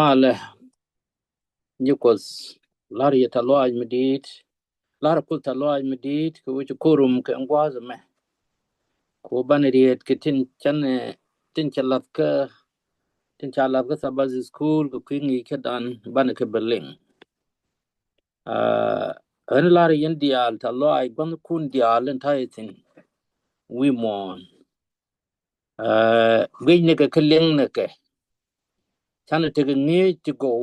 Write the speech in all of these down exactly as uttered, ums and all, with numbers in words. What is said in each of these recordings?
Malɛ, nyi Kuoth, lar yɛ tɛ̈th lɔaac mi di̱i̱t, lar Kuoth tɛ̈th lɔaac mi di̱i̱t kɛ wec ko̱rum kɛ ɛn gua̱a̱th ɛmɛ. Kɛ ɣöö banɛ riet kɛ tin canɛ, tin ca la̱th kä, tin ca la̱th kä Sabbath School kɛ kui̱ ŋi̱i̱cädan banɛ kɛ bɛ liŋ. Aa, ɣän lar yɛn diaal tɛ̈th lɔaac gua̱thkun diaal in ta̱yɛ thi̱n wi̱i̱ muɔ̱ɔ̱n. Aa, guic nikɛ kä liŋ nikɛ. Canɛ tekɛ ŋi̱eec ti gɔw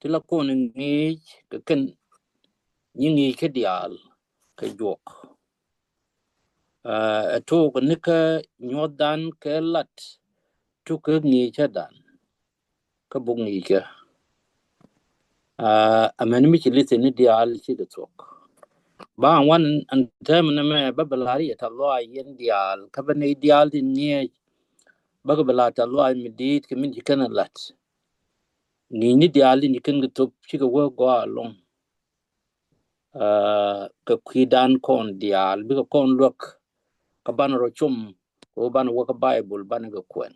ti la kɔn ŋi̱eec kɛ kɛn nyi ŋi̱i̱c kä diaal kɛ juɔk. Aa, ɛ tok ni kä nyuɔthdan kɛ lat tuk kä ŋi̱i̱cädan kä buk ŋi̱i̱cä. Aa, amäni mi ci lith ni diaal cikɛ thuɔ̱k. Ba ŋuan ɛn täämɛ nɛmɛ bä bɛ lar yɛ tɛ̈th lɔaac yɛn diaal kä bä nɛy diaal tin ŋi̱eec. Bä kɛ bɛ lar tɛ̈th lɔaac mi di̱i̱t kɛ min ci kɛn ɛ la̱t. Ŋi̱i̱cni diaal tin ci kɛn kɛ thop cikɛ wä gɔaa ɛlɔ̱ŋ. Aa, kɛ kui̱dan kɔn diaal bikɛ kɔn luäk kä banɛ rɔ com kɛ ɣöö banɛ wä kä Baibol banɛ kɛ kuɛn.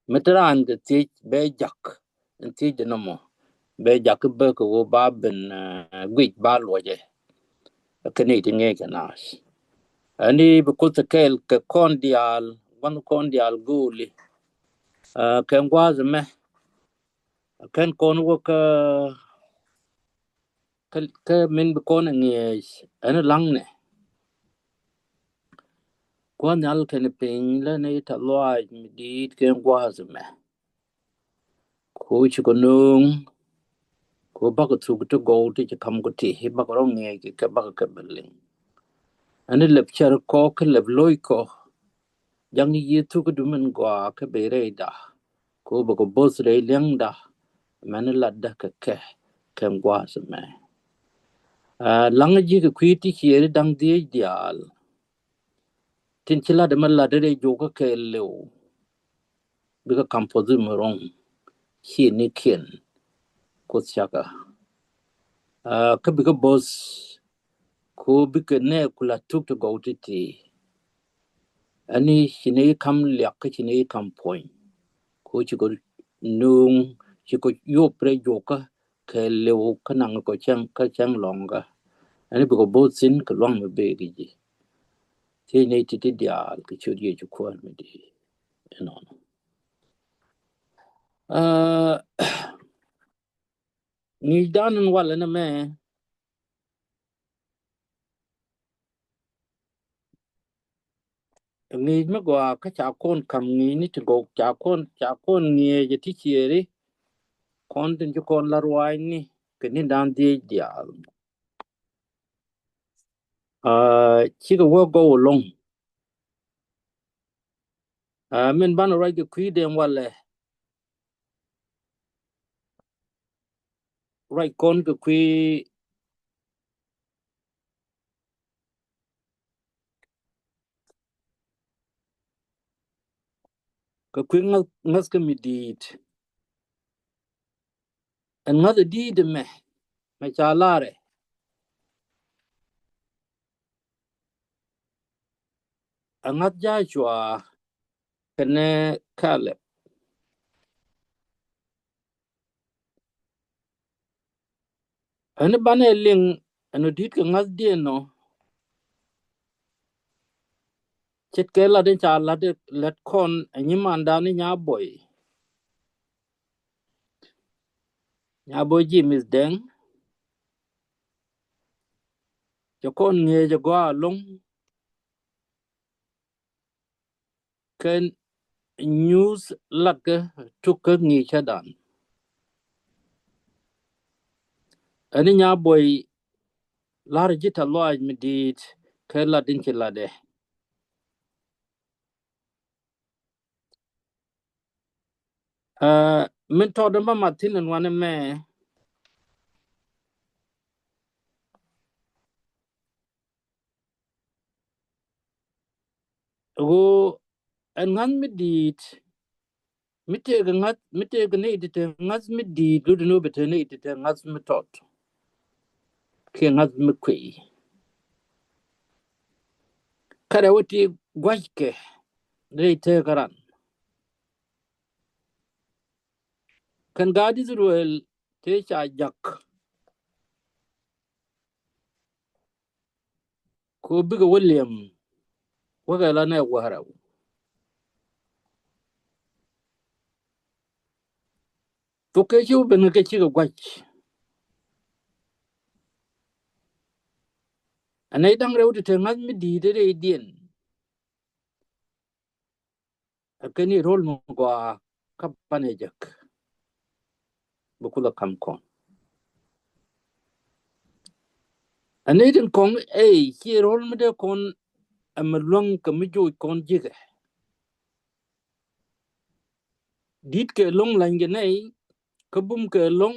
Mi te raan kɛ thiec bɛ jak, ɛn thiec dɛ nɔmɔ bɛ jak kä bä kɛ ɣöö ba ben, aa, guic ba luɔcɛ. Kɛ nɛy ti ŋi̱eec kɛ naath. Ɛn i̱ bi Kuoth kɛɛl kɛ kɔn diaal, gua̱th kɔn diaal go̱o̱li. Aa, kɛ ɛn gua̱a̱th ɛmɛ kɛn kɔn wä kä, kä, kä min bi kɔn ɛ ŋi̱eec ɛn laŋnɛ. Kuäär nhial kɛnɛ piny lä nɛy tɛ̈th lɔaac mi di̱i̱t kɛ ɛn gua̱a̱th ɛmɛ. Kɛ ɣöö ci kɔ nööŋ kɛ ɣöö bakɔ thuk ti gɔw ti ci ka̱m kɔ ti i̱ bakɔ rɔ ŋi̱eec kɛ bakɔ kɛ bɛ liŋ. Ɛn i̱ lɛp cär kɔ kä lɛp lo̱ckɔ. Ja̱ŋ Yiëë thuk kä dumin gɔaa kä bɛ rɛyda. Kɛ ɣöö bɛ kɔ bo̱th rɛy li̱eŋda. Mɛn i̱ latdä kɛ kɛ kɛ ɛn gua̱a̱th ɛmɛ. Aa, laŋä ji̱ kɛ kui̱ ti ciëëri da̱ŋ dhieec diaal. Tin ci lat ɛmɛ lat rɛy juɔkä kɛɛliw. Bikɛ ka̱m puɔth mi ro̱ŋ ci ni kiɛn Kuoth cakɛ. Aa, kä bikɛ bo̱th kɛ ɣöö bikɛ nɛɛk ku la thuk ti gɔw ti̱ti̱. Ɛn i̱ ci ni ka̱m liak kä ci ni ka̱m puɔ̱ny. Kɛ ɣöö ci kɔ nööŋ ci kɔ yop rɛy juɔkä kɛɛliw kä naŋ kɔ cäŋ kä cäŋ lɔ̱ŋkä. Ɛn i̱ bikɔ bo̱th thi̱n kɛ lua̱ŋ mi bëë kɛ ji̱. Thiec nɛy ti̱ti̱ diaal kɛ ciöt Yecu Kuäär mi di̱i̱t. Ɛnɔnɔ. Aa, ŋi̱i̱cdan in walɛ nɛmɛ. Ŋi̱i̱c mi gɔaa kä ca kɔn ka̱m ŋi̱i̱cni ti gɔw ca kɔn, ca kɔn ŋi̱eec ɛ ti ciëëri. Kɔn tin ci kɔn la ruaacni kɛ ni̱n da̱ŋ dhieec diaal. Aa, cikɛ wä gɔw ɛlɔ̱ŋ. Aa, min banɛ ruac kɛ kui̱ dee walɛ. Ruac kɔn kɛ kui̱ kɛ kui̱ ŋäth, ŋäth kä mi di̱i̱t. Ɛn ŋäth ɛ di̱i̱t ɛmɛ mɛ ca larɛ. Ɛ ŋa̱th Jacua kɛnɛ Kalɛb. Ɛn i̱ banɛ liŋ ɛn ɔ di̱t kɛ ŋa̱thdiɛn ɔ. Ce̱tkɛ lat in ca lat lät kɔn ɛ nyimandan i̱ Nyabuɔy. Nyabuɔy Ji̱ Mith Dɛŋ. Cɛ kɔn ŋi̱eec ɛ gɔaa ɛlɔ̱ŋ. Kɛ nyuuth latkɛ tuk kä ŋi̱i̱cädan. Ɛn i̱ Nyabuɔy la̱r ji̱ tɛ̈th lɔaac mi di̱i̱t kɛ lat in ci latdɛ. Aa, min tɔɔt in bä mat thi̱n ɛn wanɛ mɛ. Ɣöö ɛn ŋa̱th mi di̱i̱t mi tëëkɛ ŋa̱th, mi tëëkɛ nɛy ti te ŋa̱th mi di̱i̱t, lut in ɣöö bɛ te nɛy ti te ŋa̱th mi tɔt kiɛ ŋa̱th mi kuiy. Kärɛ wä ti gua̱ckɛ rɛy tëëkä ran. Kɛn gaat Israel tëë ca jak, kɛ ɣöö bikɛ wä liɛm wäkɛ la nɛ wäl rɛw. Thok kɛ ci wä ben kɛ cikɛ gua̱c. Ɛ nɛy da̱ŋ rɛw ti te ŋa̱th mi di̱i̱t rɛydiɛn. Ɛ kɛn i̱ ro̱l mi gɔaa kä banɛ jek. Bi Kuoth ɛ ka̱m kɔn. Ɛ nɛy tin kɔŋ ɛ ci ro̱l mi dee kɔn ɛ mi luäŋ kɛ mi joc kɔn jikɛ. Di̱t kɛ lo̱ŋ lany kɛ nɛy, kä bum kɛ lo̱ŋ,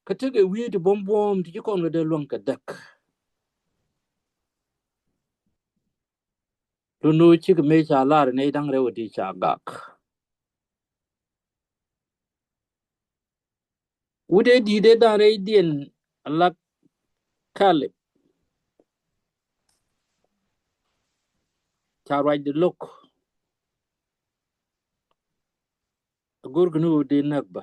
kä tekɛ wi̱i̱ ti buɔ̱m buɔ̱ɔ̱m ti ci kɔn kɛ dee luäŋ kɛ däk. Lun nu cikɛ mëë ca lar nɛy da̱ŋ rɛw ti ca gak. Wut ëë di̱i̱t ëë da̱ŋ rɛydiɛn ala Kalɛb ca ruacdɛ lo̱k. Go̱rkɛ ni ɣöö dee näk bä.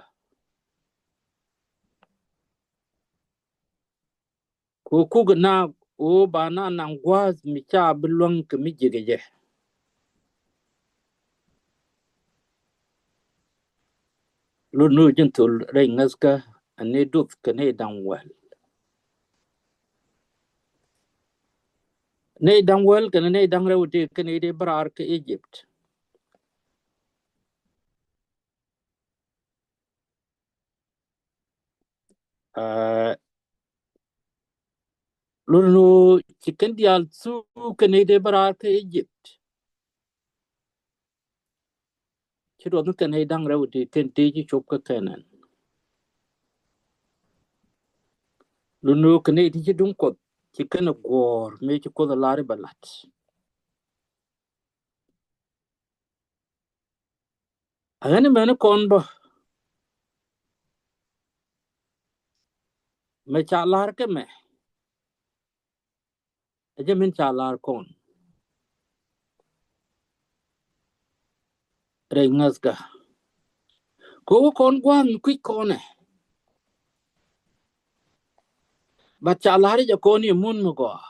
Kɛ ɣöö kukɛ naak ɣöö ba na naŋ gua̱a̱th mi ca bi luäŋ kɛ mi jiäkɛ jɛ. Lot ni ɣöö ji̱n thol rɛy ŋäthkä ɛ nɛy duɔth kɛ nɛy da̱ŋ wäl. Nɛy da̱ŋ wäl kɛnɛ nɛy da̱ŋ rɛw tëë kɛn nɛy dee bä raar kä Egypt. Aa, lot ni ɣöö ci kɛn diaal thuk kɛn nɛy dee bä raar kä Egypt. Ci ruɔth ni kɛn nɛy da̱ŋ rɛw ti kɛn tëë ci cop kä Kɛnan. Lot ni ɣöö kɛn nɛy ti ci duŋ Kuɔth ci kɛn ɛ guɔ̱ɔ̱r mëë ci Kuoth ɛ lar i̱ bɛ la̱t. Ɛ ɣän i̱ mɛni kɔn bä mɛ ca la̱r kɛ mɛ. Ɛ jɛ min ca la̱r kɔn rɛy ŋäthkä. Kɛ ɣöö kɔn gua̱a̱th mi kui̱c kɔn ɛ. Bat ca la̱r i̱ jɛ kɔn i̱ mun mi gɔaa.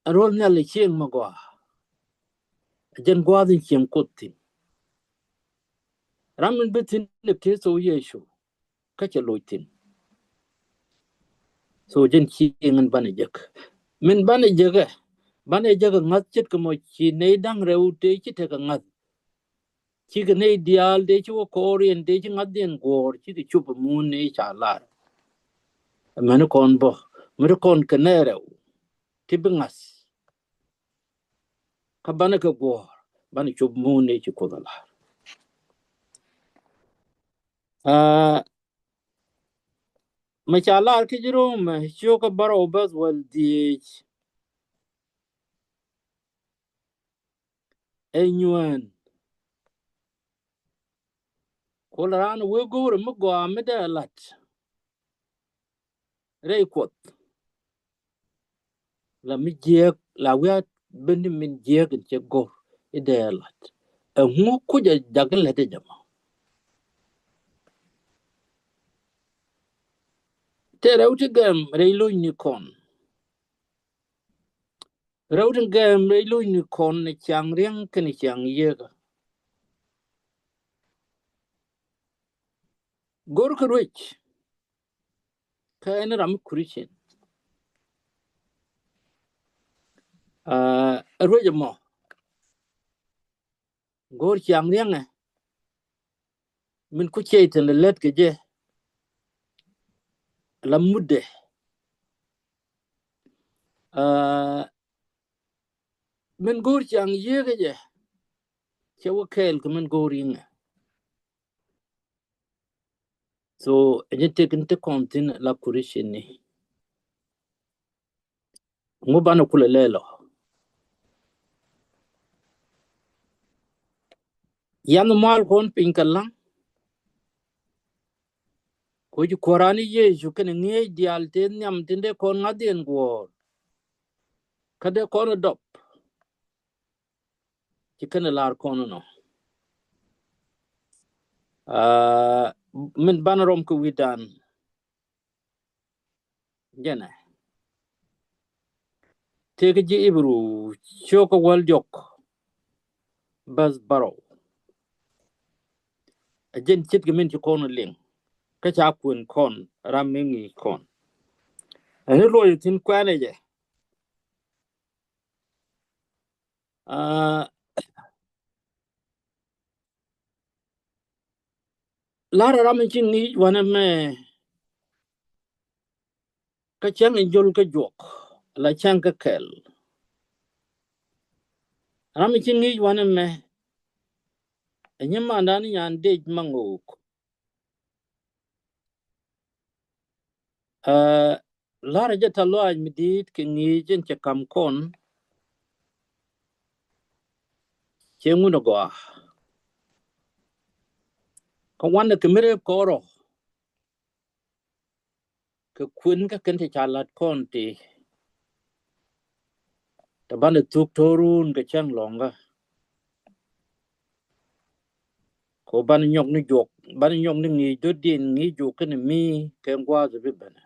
Ɛ ruɔ̱l nhial ɛ cieŋ mi gɔaa. Ɛ jɛn gua̱a̱th in cieŋ Kuoth thi̱n. Ram min bi thi̱n ɛ Kritho Yecu kä cɛ loc thi̱n. So jɛn cieŋ in banɛ jek. Min banɛ jek ɛ, banɛ jek ɛ ŋa̱th ce̱tkɛ mɔ ci nɛy da̱ŋ rɛw tëë ci tekɛ ŋa̱th. Cikɛ nɛy diaal tëë ci wä kɔɔr yɛn tëë ci ŋa̱thdiɛn guɔ̱ɔ̱r cikɛ cop ɛ mun nɛy ca lar. Ɛ mɛni kɔn bä mi ti kɔn kɛ nɛy rɛw ti bi ŋa̱th. Kä banɛ kɛ guɔ̱ɔ̱r banɛ cop mun nɛy ci Kuoth ɛ lar. Aa, mɛ ca lar kä ji̱ Rom mɛ cio̱kä bärɔw bäth wäl dhieec. Ɛ nyuään. Kul raan wee go̱o̱rɛ mi gɔaa mi dee la̱t rɛy Kuɔth. La mi jiääk la wiaa ben ni min jiääk in cɛ go̱r i̱ dee la̱t. Ɛŋu kucɛ jak in lät ɛ jɛ mɔ? Tëë rɛw ti gɛm rɛy lo̱cnikɔn. Rɛw tin gɛm rɛy lo̱cnikɔn ni ciaŋ riäŋ kɛnɛ ciaŋ yieekä. Go̱rkɛ ruec kä ɛn ram mi Christian. Aa, ruec ɛmɔ go̱o̱r ciaŋ riäŋɛ min ku ciey tin lɛ lät kɛ jɛ la mutdɛ. Aa, min go̱o̱r ciaŋ yieekä jɛ cɛ wä kɛɛl kɛ min go̱o̱r yiŋɛ. So ɛ jɛ tëk in ti kɔn thi̱n la Christian ni. Ŋu banɛ kulɛ lɛl ɔ. Yan mual kɔn piny kɛ laŋ. Koci Kuäär ni Yecu kɛnɛ ŋi̱eec diaal tëë nhiam tin dee kɔn ŋa̱thdiɛn guɔ̱ɔ̱r. Kä dee kɔn dɔp. Ci kɛn ɛ lar kɔn nɔ. Aa, min banɛ rɔm kɛ wi̱dan. Jɛnɛ tëëkɛ ji̱ Ibru cio̱kä wäl diɔk bäth bärɔw. Ɛ jɛn ce̱tkɛ min ci kɔn liŋ kä ca kuën kɔn ram mi ŋi̱i̱c kɔn. Ɛn i̱ luɔc thi̱n kuɛnɛ jɛ. Aa, lar ram in ci ŋi̱i̱c wanɛ mɛ kä cäŋ in jol kä juɔk la cäŋ kä kɛl. Ram in ci ŋi̱i̱c wanɛ mɛ ɛ nyimandan nyan dec ma ŋo̱o̱k. Aa, lar jɛ tɛ̈th lɔaac mi di̱i̱t kɛ ŋi̱i̱c in cɛ ka̱m kɔn. Cɛ ŋun ɛ gɔaa kä wanɛ kɛ mi rep kɔrɔ kɛ kuën kä kɛn ti ca lat kɔn ti. Tɛ banɛ thuk to̱run kɛ cäŋ lɔ̱ŋä. Kɛ banɛ nyɔk ni juɔk, banɛ nyɔk ni ŋi̱i̱c do̱diɛn ŋi̱i̱c juɔk kɛnɛ mi kɛ gua̱a̱th bi bɛnɛ.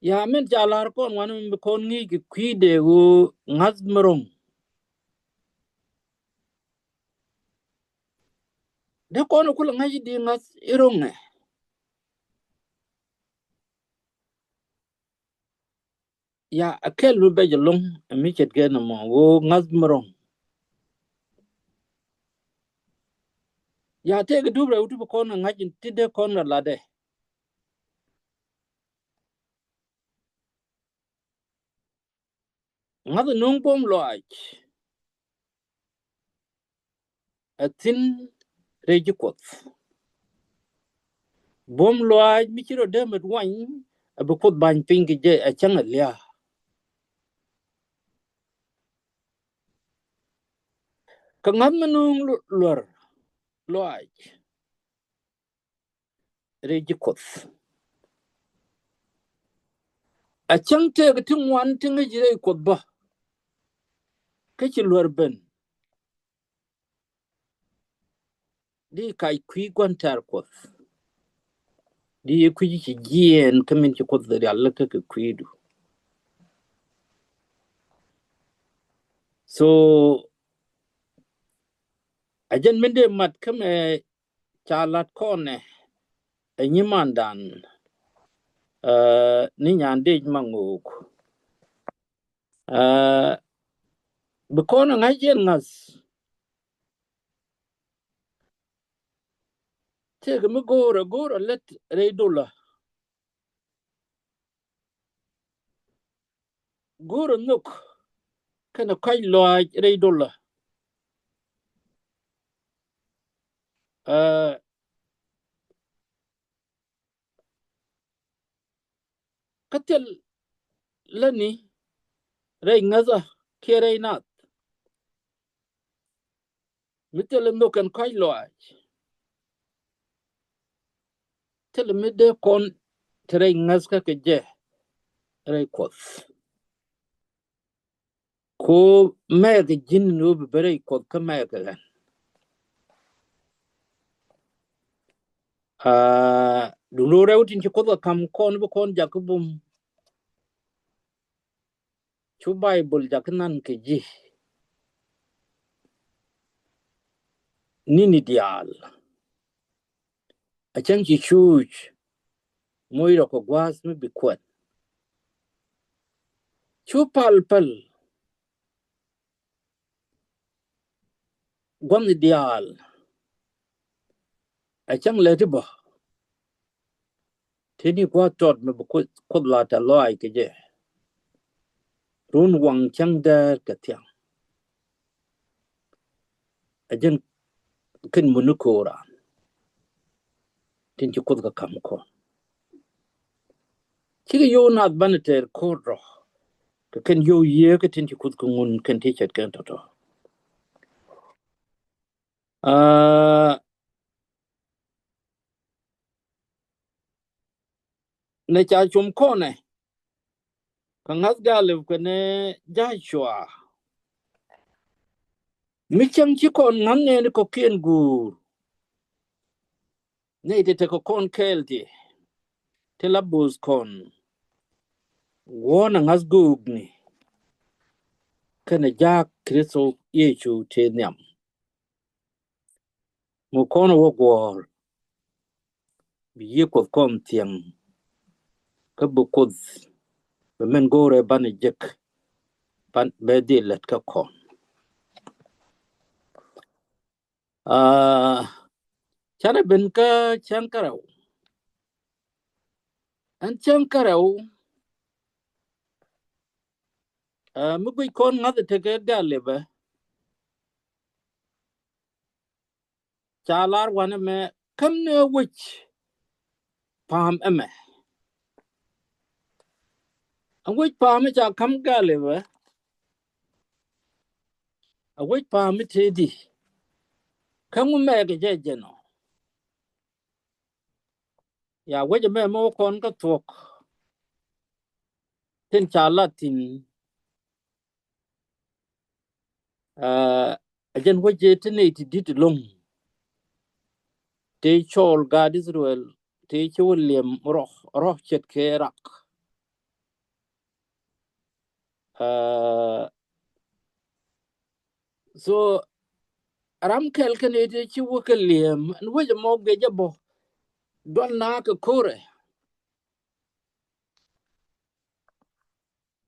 Ya min ca lar kɔn wanɛ mi bi kɔn ŋi̱i̱c kɛ kui̱dɛ ɣöö ŋa̱th mi ro̱ŋ. Dee kɔn kulɛ ŋa̱c i̱di ŋa̱th i̱ ro̱ŋɛ. Ya, a kɛl mi bɛc ɛlɔ̱ŋ ɛ mi ce̱tkɛ nɔmɔ ɣöö ŋa̱th mi ro̱ŋ. Ya, tëëkɛ dup rɛw ti bi kɔn ɛ ŋa̱c in ti dee kɔn ɛ latdɛ. Ŋa̱th nuŋ buɔ̱m lɔaac ɛ thi̱n rɛy ji̱ Kuɔth. Buɔ̱m lɔaac mi ci rɔ dee mɛ wany ɛ bi Kuoth ba̱ny piny kɛ jɛ ɛ cäŋ ɛ lia̱a̱. Kä ŋa̱th mi nuŋ luär lɔaac rɛy ji̱ Kuɔth. A cäŋ tëëkɛ ti ŋuan ti ŋäc rɛy Kuɔth bä kä ci luär ben. Di kac kui̱ gua̱n tɛ̈r Kuɔth. Di yɛ kui̱ ci jiɛɛn kä min ci Kuoth rial lä kä kɛ kui̱du. So a jɛn min dee mat kä mɛ ca lat kɔnɛ ɛ nyimandan, aa, ni nyan dec ma ŋo̱o̱k. Aa, bi kɔn ɛ ŋa̱c yɛn ŋa̱th. Tëëkɛ mi go̱o̱rɛ go̱o̱rɛ lät rɛy dolä. Go̱o̱rɛ nhök kɛnɛ kɔ̱a̱c lɔaac rɛy dolä. Aa, kä thil lätni rɛy ŋäthä kiɛ rɛy naath. Mi thilɛ nhök kɛn kɔ̱a̱c lɔaac. Thilɛ mi dee kɔn te rɛy ŋäth kä kɛ jɛ rɛy Kuɔth. Ko mɛɛkɛ ji̱n ni wä bi ben rɛy Kuɔth kä mɛɛkɛ ɣän. Aa, duŋ rɛw tin ci Kuoth kɛ ka̱m kɔn bi kɔn jakä bum. Cu Baibol jakä nan kɛ ji̱. Ni̱ni diaal a cäŋ ci cuuc moc rɔ kɛ gua̱a̱th mi bi kuɛn. Cu pal päl gua̱n diaal a cäŋ lɛ ti bä. Tëë ni gua̱a̱th tɔt mi bi Kuoth, Kuoth la tɛ̈th lɔaac kɛ jɛ. Run waŋ cäŋ däär kɛ thiaŋ. A jɛn kɛn muni ko̱o̱ran tin ci Kuoth kɛ ka̱m kɔn. Cikɛ yio̱w naath banɛ tɛɛr ko̱o̱r rɔ kɛ kɛn yio̱w Yiëë kɛ tin ci Kuoth kɛ ŋun kɛn ti ce̱tkɛ tɔ̱tɔ̱. Aa, nɛ ca com kɔnɛ kɛ ŋa̱th Galip kɛnɛ Jacua. Mi cäŋ ci kɔn ŋa̱n nɛɛni kɔ̱kiɛn guur, nɛy ti tekɛ kɔn kɛɛl ti, ti la bo̱o̱th kɔn wuɔ̱n ɛ ŋa̱th göökni kɛnɛ jaak Kritho Yecu tëë nhiam. Mi kɔn wä guɔ̱ɔ̱r, bi yiëë Kuoth kɔn thiäŋ, kä bi Kuoth, bi min go̱o̱rɛ banɛ jek, ban bɛ dhil lät kä kɔn. Aa, canɛ ben kä cäŋ kärɛw. Ɛn cäŋ kärɛw, aa, mi guic kɔn ŋa̱th tekɛ Galipɛ, ca lar wanɛ mɛ, käm ni ɛ wec pa̱a̱m ɛmɛ. Ɛ wec pa̱a̱m ɛ ca ka̱m Galipɛ, ɛ wec pa̱a̱m mi tëëdi. Kä ŋu mɛɛkɛ jɛ jɛn ɔ? Ya wec ɛmɛ mɛ wä kɔn kä thuɔ̱k tin ca lat thi̱n. Aa, ɛ jɛn wec ëë ti nɛy ti di̱t ɛlɔ̱ŋ, tëë cɔɔl gaat Ithɛrɛl, tëë ci wä liɛm rɔ̱, rɔ̱ ce̱tkɛ rak. Aa, so ram kɛl kɛn ëë tëë ci wä kɛ liɛm, ɛn wec ɛmɔ guic ɛ bä dual na kɛ ko̱rɛ.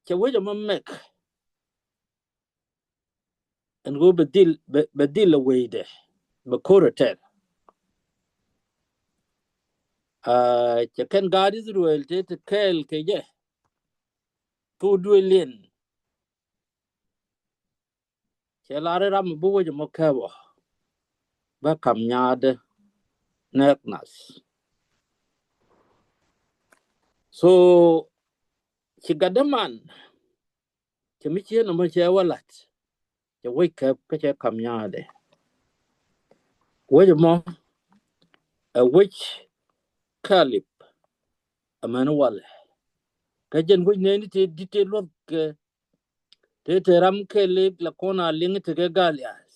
Cɛ wec ɛmɔ mɛk. Ɛn ɣöö bɛ dhil, bɛ, bɛ dhil ɛ wecdɛ, bɛ ko̱rɛ tɛr. Aa, cɛ kɛn gaat Ithɛrɛl tëë ti kɛɛl kɛ jɛ, thok duëël liɛn. Cɛ lar i̱ ram mi bi wec ɛmɔ kääp ɔ, bä ka̱m nyaatdä nɛɛk nath. So ci gatdä man, cɛ mi cieen ɛmɔ cɛ wä la̱t, cɛ wec kääp kä cɛ ka̱m nyaatdɛ. Wec ɛmɔ ɛ wec Kalip, amäni walɛ. Kä jɛn wec nɛɛni tëë di̱t tëë luɔ̱th kɛ, tëë te ram kɛl ëë la kɔn a liŋ tekɛ Galiath.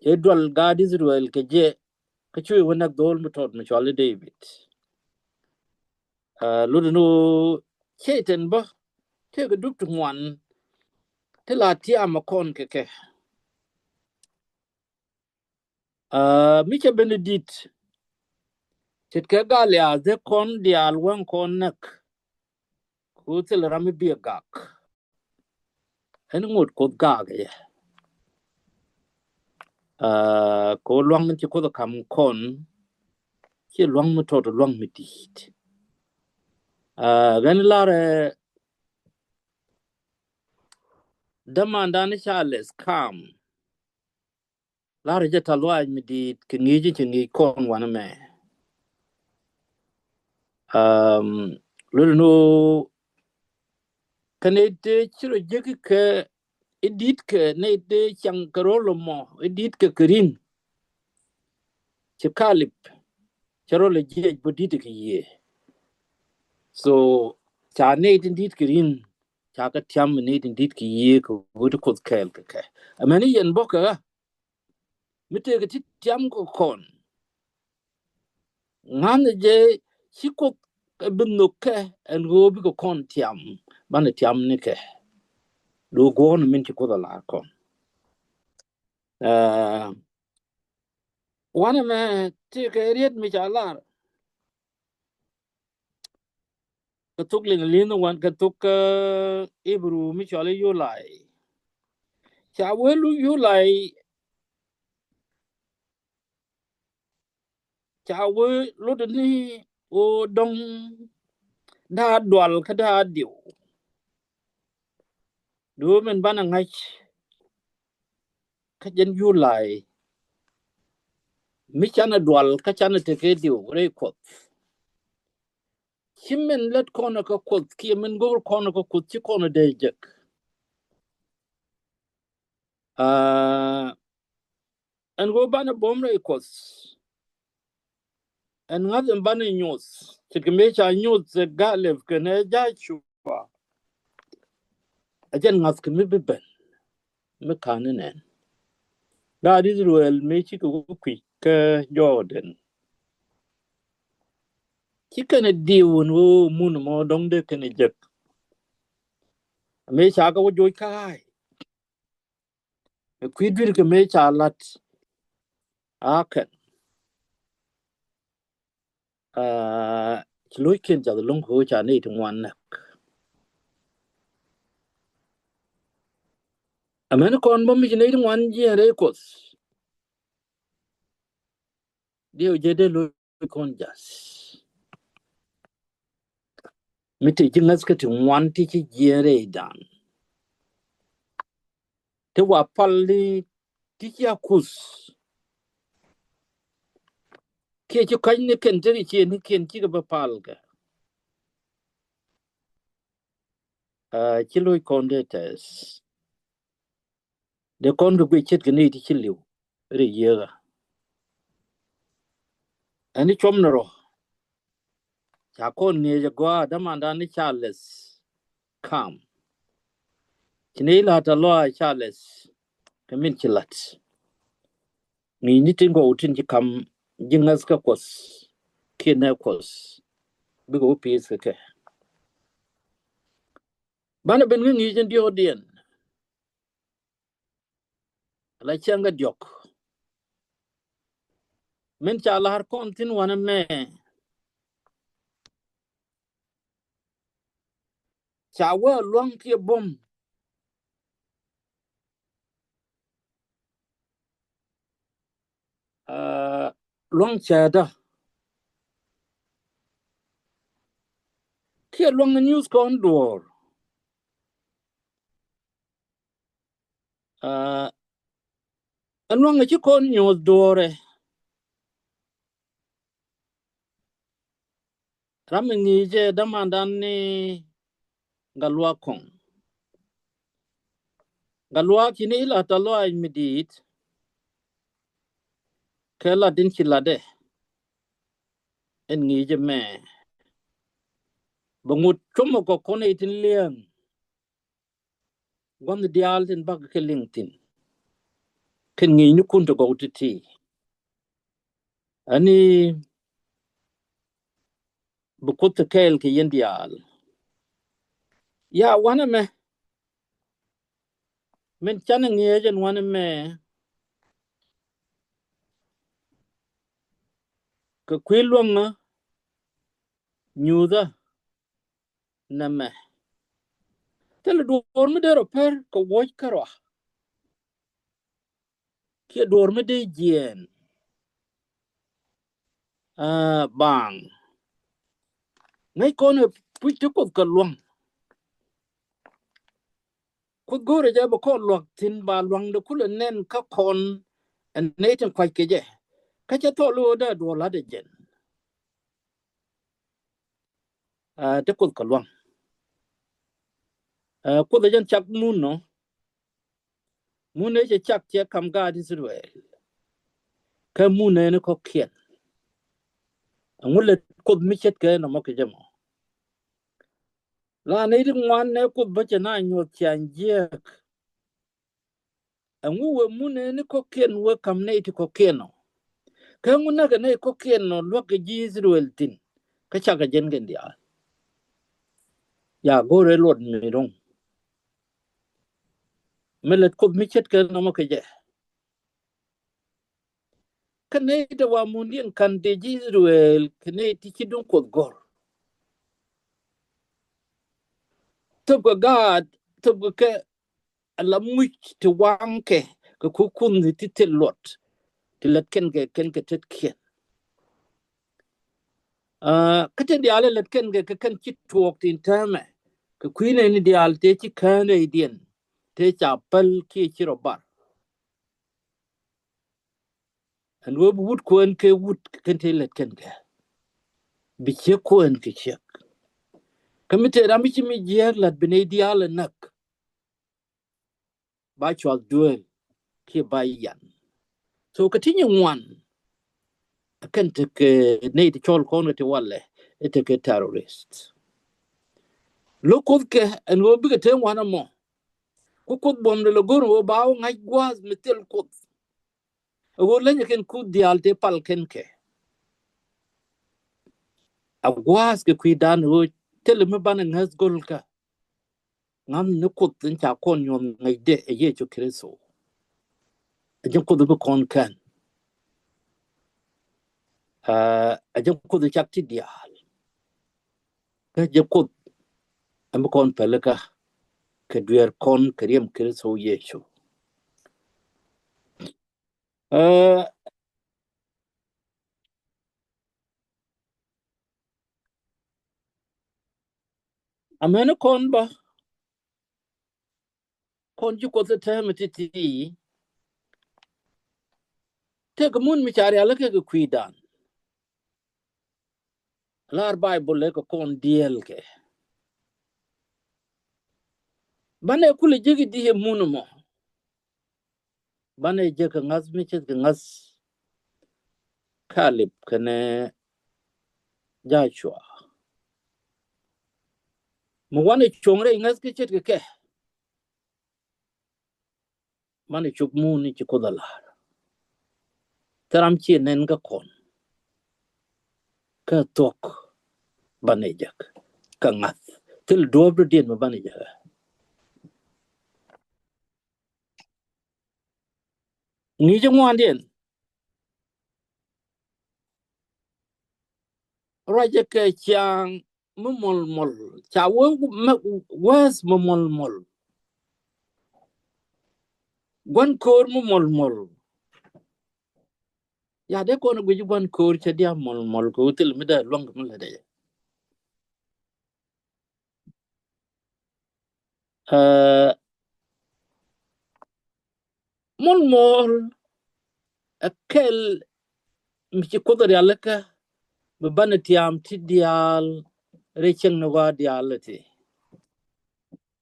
Cɛ dual gaat Ithɛrɛl kɛ jɛ, kä cuɛ wä näk dho̱o̱l mi tɔt mi cɔal i̱ Dee-bid. Aa, lot ɛn ɣöö Cɛy-tan bä tëëkɛ dup ti ŋuan ti la tiam ɛ kɔn kɛ kɛ. Aa, mi cɛ ben i̱ di̱t, ce̱tkɛ Galiath dee kɔn diaal wäŋ kɔn näk. Kɛ ɣöö thilɛ ram mi bi ɛ gak. Ɛn ŋot Kuoth gak ɛ yɛ. Aa, kɛ ɣöö lua̱ŋ ci Kuoth ɛ ka̱m kɔn, ciɛ lua̱ŋ mi tɔt, lua̱ŋ mi di̱i̱t. Aa, ɣän larɛ dämandan Charles Kam. Larɛ jɛ tɛ̈th lɔaac mi di̱i̱t kɛ ŋi̱i̱c in cɛ ŋi̱i̱c kɔn wanɛ mɛ. Aa, lot ɛn ɣöö kɛ nɛy tëë ci rɔ jek kɛ i̱ di̱t kɛ, nɛy tëë ciaŋ kɛ rol ɛmɔ i̱ di̱t kɛ kɛ ri̱n. Ci Kalip cɛ rol ɛ jiɛc bä di̱t kɛ yiëë. So ca nɛy tin di̱t kɛ ri̱n, ca kɛ tiam mi nɛy tin di̱t kɛ yiëë kɛ ɣöö ti Kuoth kɛɛl kɛ kɛ. Amäni yɛn bä kɛ ɣä mi tëëkɛ ti tiam kɛ kɔn. Ŋa̱n jɛ ci Kuoth ɛ bi nhök kɛ ɛn ɣöö bikɛ kɔn tiam, banɛ tiam ni kɛ. Duŋ guɔ̱ɔ̱n min ci Kuoth ɛ lar kɔn. Aa, wanɛ mɛ tëëkɛ riet mi ca lar. Kɛ thok Liŋli̱n wan kɛ thok, aa, Ibru mi cɔal i̱ Yulay. Ca wee lu Yulay, ca wee lot ni ɣöö dɔ̱ŋ da̱a̱ dual kä da̱a̱ diw. Duŋ min banɛ ŋa̱c kä jɛn Yulay, mi canɛ dual kä canɛ tekɛ diw rɛy Kuɔth. Ci min lät kɔnɛ kä Kuɔth kiɛ min go̱o̱r kɔnɛ kä Kuɔth ci kɔnɛ dee jek. Aa, ɛn ɣöö banɛ buɔ̱m rɛy Kuɔth. Ɛn ŋa̱th in banɛ nyuɔth ce̱tkɛ mëë ca nyuɔth ɛ Galip kɛnɛ Jacua. Ɛ jɛn ŋa̱th kɛ mi bi ben. mi ka̱n ni nɛn. Gaat Israel mëë cikɛ wä kui̱c kä Jordan, ci kɛn ɛ diw ɛn ɣöö mun mɔ dɔ̱ŋ dee kɛn ɛ jek. Mëë ca kɛ wä joc ka̱a̱c ɛ kui̱ dui̱r kɛ mëë ca la̱t. A kɛn ci lo̱ckiɛn cath lo̱ŋ kɛ ɣöö ca nɛy ti ŋuan näk. Amäni kɔn bä mi ci nɛy ti ŋuan jiɛɛn rɛy Kuɔth, diɛw jɛ dee lo̱c kɔn jath. Mi te ji̱ ŋäthkä ti ŋuan ti ci jiɛɛn rɛydan, ti wa pal ni ti ci a kuth. Kiɛ ci ka̱ny ni kɛn ti ri ciɛ ni kiɛn cikɛ bä pal kɛ. Ci lo̱c kɔn dee tɛth. Dee kɔn kɛ guic ce̱tkɛ nɛy ti ci li̱w ri yieekä. Ɛn i̱ cuɔm ni rɔ ca kɔn ŋi̱eec ɛ gɔaa dämandan ni Charles Kam. Ci nɛy la̱t a lɔaac Charles kɛ min ci la̱t. Ŋi̱i̱cni tin kɔk tin ci ka̱m ji̱ ŋäthkä Kuɔth kiɛ nɛ Kuɔth bikɛ wä pi̱i̱th kɛ kɛ. Banɛ ben kä ŋi̱i̱c in diɔ̱ɔ̱kdiɛn la cäŋ kä diɔ̱k. Min ca la̱r kɔn thi̱n wanɛ mɛ ca wä lua̱ŋ kiɛ buɔ̱m. Lua̱ŋ cäätdä kiɛ lua̱ŋ nyuuth kɔn duɔ̱ɔ̱r. Ɛn lua̱ŋ ci kɔn nyuuth duɔ̱ɔ̱rɛ. Ram mi ŋi̱i̱cɛ dämandan ni Gatluak Kɔŋ. Gatluak ci ni la tɔ lɔaac mi di̱i̱t. Kɛ lat in ci latdɛ ɛn ŋi̱i̱cɛ mɛ. Bɛ ŋut cuɔmɔ kɔ kɔn i̱ tin liɛŋ. Gua̱n diaal tin bak kɛ liŋ thi̱n. Kɛn ŋi̱i̱cnikun ti gɔw ti̱ti̱. Ani bi Kuoth ti kɛɛl kɛ yɛn diaal. Ya wanɛ mɛ min canɛ ŋi̱eec ɛn wanɛ mɛ kɛ kui̱ luäŋä nyuuthä nɛmɛ. Thilɛ duɔ̱ɔ̱r mi dee rɔ pär kɛ wuɔ̱c kärɔa. Kiɛ duɔ̱ɔ̱r mi dee jiɛɛn. Aa, baaŋ. Ŋäc kɔn ɛ puc ti Kuoth kɛ luaŋ. Kuoth go̱o̱rɛ jɛ bɛ kɔn luak thi̱n ba luaŋdɛ kulɛ nɛn kä kɔn ɛ nɛy tin kuac kɛ jɛ. Kä cɛ thɔl i̱ ɣöö dee duɔ̱ɔ̱r la̱tdɛ jɛn. Aa, ti Kuoth kɛ luaŋ. Aa, Kuoth ɛ jɛn cak mun nɔ. Mun ëë cɛ cak cɛ ka̱m gaat Ithɛrɛl. Kä mun ëë ni kɔ̱kiɛn. Ɛŋu lɛ Kuoth mi ce̱tkɛ nɔmɔ kɛ jɛ mɔ? La nɛy ti ŋuan nɛ Kuoth bä cɛ na nyuɔth ciaŋ jiääk. Ɛŋu wee mun ëë ni kɔ̱kiɛn wee ka̱m nɛy ti kɔ̱kiɛn ɔ? Kä ɛŋu näkɛ nɛy kɔ̱kiɛn ɔ luäk kɛ ji̱ Ithɛrɛl thi̱n? Kä cakɛ jɛn kɛn diaal. Ya go̱o̱rɛ luɔt mi ro̱ŋ. Mi lät Kuoth mi ce̱tkɛ nɔmɔ kɛ jɛ. Kä nɛy te wa mundiɛn ka̱n te ji̱ Ithɛrɛl kɛ nɛy ti ci duŋ Kuoth gɔ̱r. Thöpkɛ gaat, thöpkɛ kɛ ala muc ti waŋkɛ kɛ kukunh ti thil luɔt ti lät kɛn kɛ kɛn kɛ tetkiɛn. Aa, kä te diaal lät kɛn kɛ kɛ kɛn ci tuɔɔk tin täämɛ kɛ kui̱ nɛy ni diaal te ci kään rɛydiɛn te ca päl kiɛ ci rɔ bar. Ɛn ɣöö bi wut kuɛn kɛ wut kɛn te lät kɛn kɛ bi ciek kuɛn kɛ ciek. Kä mi te ram mi ci mi jiääk la̱t bi nɛy diaal ɛ näk. Ba cuath duel kiɛ ba yan. So kɛ ti nyin ŋuan ɛ kɛn tekɛ nɛy ti cɔl kɔn kɛ ti walɛ ɛ tekɛ terrorist. Lo̱k Kuoth kɛ ɛn ɣöö bikɛ te ŋuan ɛmɔ. Ku Kuoth buɔ̱mdɛ lɛ go̱r ɣöö ba wä ŋa̱c gua̱a̱th mi thil Kuoth. Ɛ ɣöö länyɛ kɛn Kuoth diaal tëë pal kɛn kɛ. A gua̱a̱th kɛ kui̱dan ɣöö thilɛ mi banɛ ŋäth go̱lkä. Ŋa̱thni Kuoth in ca kɔn nyuɔ̱th ŋäcdɛ ɛ Yecu Kritho. Ɛ jɛn Kuoth bi kɔn kän. Ɛ jɛn Kuoth cak ti diaal. Kä jɛ Kuoth ɛn bi kɔn pälikä kɛ dueer kɔn kɛ riɛm Kritho Yecu. Ɛ, amäni kɔn bä kɔn ji̱ Kuoth täämɛ ti̱ti̱. Tëëkɛ mun mi ca rialikä kɛ kui̱dan. Lar Baibol lɛ kɛ kɔn diɛɛl kɛ. Banɛ kulɛ jek i̱ di̱i̱ mun mɔ. Banɛ jek kɛ ŋa̱th mi ce̱tkɛ ŋa̱th Kalib kɛnɛ Jacua. Mi wanɛ cuɔ̱ŋ rɛy ŋa̱th kä ce̱tkɛ kɛ. Banɛ cop mun ni ci Kuoth a lar. Thil ram ci nɛn kä kɔn. Kä thuɔ̱k banɛ jek kä ŋa̱th. Thil duɔ̱ɔ̱p dɔ̱diɛn mi banɛ jek. Ŋi̱i̱c ŋuandiɛn. Ruacɛ kɛ ciaŋ mi mɔlmɔl. Ca wee mɛ wes mi mɔlmɔl. Gua̱n ko̱o̱r mi mɔlmɔl. Ya dee kɔn guic gua̱n ko̱o̱r cɛ diaal mɔlmɔl kɛ wä thil mi dee luaŋ kɛ mi lɛ dee. Ɛ, mɔlmɔl ɛ kɛl mi ci Kuoth rialikä bi banɛ tiam ti diaal rɛy cieŋ ni ɣɔaa diaal ti.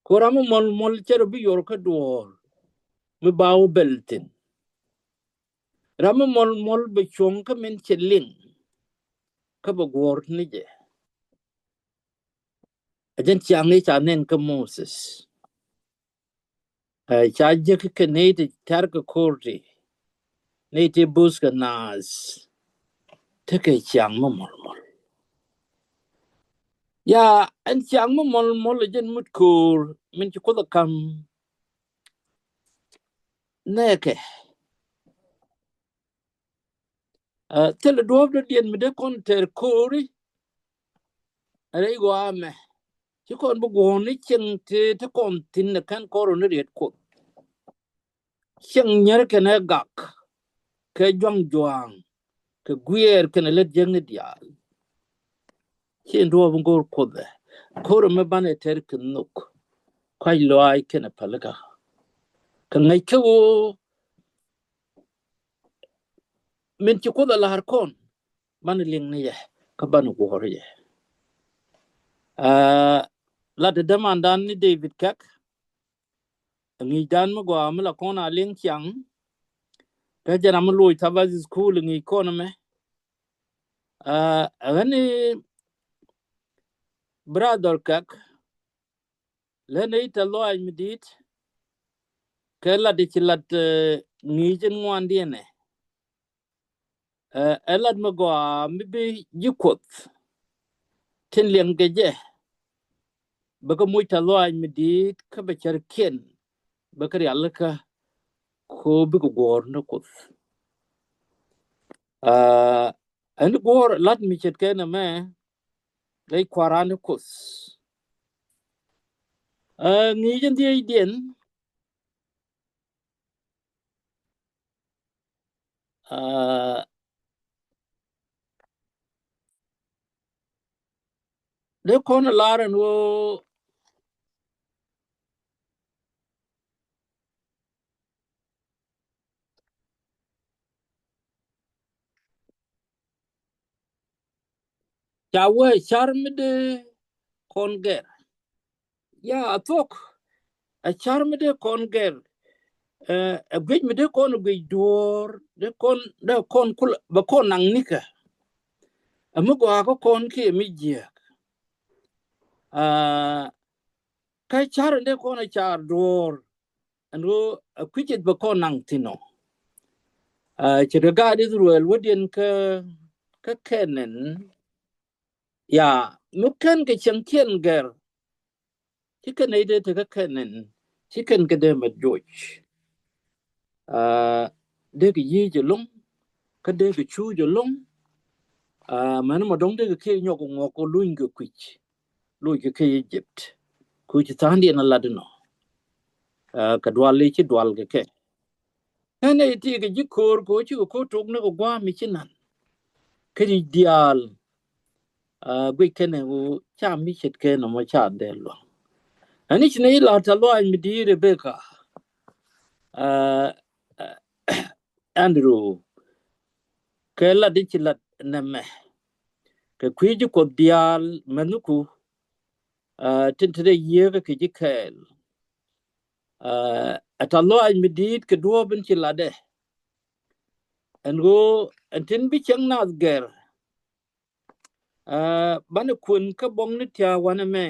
Ko ram mi mɔlmɔl cɛ rɔ bi yor kä duɔɔr mi ba wä bɛl thi̱n. Ram mi mɔlmɔl bɛ cuɔ̱ŋ kä min cɛ liŋ kä bɛ guɔ̱ɔ̱r ni jɛ. A jɛn ciaŋ i̱ ca nɛn kä Moses. Ɛ, ca jek kɛ nɛy ti tɛr kɛ ko̱r ti nɛy ti buth kɛ naath. Tekɛ ciaŋ mi mɔlmɔl. Ya, ɛn ciaŋ mi mɔlmɔl ɛ jɛn mut ko̱r min ci Kuoth ɛ ka̱m nɛɛkɛ. Ɛ, thilɛ duɔ̱ɔ̱p dɔ̱diɛn mi dee kɔn tɛr ko̱ri. Rɛy ɣɔaa mɛ ci kɔn bi guɔ̱ɔ̱r ni cieŋ ti ti kɔn thi̱n ni kɛn kɔn rɔ ni riet Kuoth. Cieŋ nyɛr kɛnɛ gak kɛ juaŋ juaŋ kɛ guiɛɛr kɛnɛ lät jiäkni diaal. Ci in duɔ̱ɔ̱p in go̱o̱r Kuoth ɛ ko̱r ɛmɛ banɛ tɛr kɛ nhök. Kɔc lɔaac kɛnɛ pälikä kɛ ŋäc kä ɣöö min ci Kuoth a la̱r kɔn banɛ liŋ ni yɛ kä banɛ guɔ̱ɔ̱r yɛ. Aa, lat dämandan ni David Kɛk. Ŋi̱i̱cdan mi gɔaa mi la kɔn a liŋ ciaŋ. Kä jɛn ram mi loc Sabbath School ŋi̱i̱c kɔn ɛmɛ. Aa, ɣän ni brother Kɛk. Lät ni tɛth lɔaac mi di̱i̱t. Kɛ lat i̱ ci lat, ɛ, ŋi̱i̱c in ŋuandiɛn ɛ. Ɛ, ɛ lat mi gɔaa mi bi ji̱ Kuoth tin liɛŋ kɛ jɛ. Bɛ kɛ moc tɛth lɔaac mi di̱i̱t kä bɛ cärkiɛn bɛ kɛ rialikä ko bikɛ guɔ̱ɔ̱r ni Kuoth. Aa, ɛn guɔ̱ɔ̱r lat mi ce̱tkɛ nɛmɛ rɛy Kua̱ran ni Kuoth. Aa, ŋi̱i̱c in dhiecdiɛn. Aa, dee kɔn lar ɛn ɣöö ca wee car mi dee kɔn gɛr. Ya, a thuɔ̱k, a car mi dee kɔn gɛr. Ɛ, a guic mi dee kɔn guic duɔ̱ɔ̱r dee kɔn dee kɔn kul bɛ kɔn naŋ nikä. A mi gɔaa kä kɔn kiɛ mi jiääk. Aa, kä car in dee kɔn a car duɔ̱ɔ̱r Ɛn ɣöö a kui̱c ith bɛ kɔn naŋ thi̱n ɔ. Aa, ce̱tkɛ gaat Ithɛrɛl wädiɛn kä, kä Kɛnɛn. Ya, mi kɛn kɛ cieŋkiɛn gɛr, ci kɛn nɛy dee te kä Kɛnɛn, ci kɛn kɛ dee mɛ joc. Aa, dee kɛ yiëë jɛ lo̱ŋ, kä dee kɛ cu jɛ lo̱ŋ. Aa, mɛn mɔ dɔ̱ŋ dee kɛ kiɛ nyɔk ŋuɔk kɛ luny kɛ kui̱c, luny kɛ kiɛ Egypt. Kui̱c tha̱a̱ŋdiɛn a lat inɔ. Aa, kɛ dual i̱ ci dual kɛ kɛ. Ɛn ɛ ti kɛ ji̱ ko̱o̱r kɛ ɣöö cikɛ ko̱o̱r tok ni kɛ gua̱a̱m mi ci nan. Kä ri̱c diaal, aa, guic kɛnɛ ɣöö ca mi ce̱tkɛ nɔmɔ ca dee luaŋ. Ɛn i̱ ci nɛ i̱ la̱r tɛ̈th lɔaac mi di̱i̱t Rebeka, aa, Andrew, kɛ lat i̱ ci lat nɛmɛ kɛ kui̱ ji̱ Kuɔth diaal mɛnhiku, aa, tin te dee yiëëkä kɛ ji̱ kɛɛl. Aa, ɛ tɛ̈th lɔaac mi di̱i̱t kɛ duɔ̱ɔ̱p in ci latdɛ. Ɛn ɣöö ɛn tin bi cieŋ nath gɛr, aa, banɛ kuɛn kä buɔ̱ŋni tia̱a̱ wanɛ mɛ.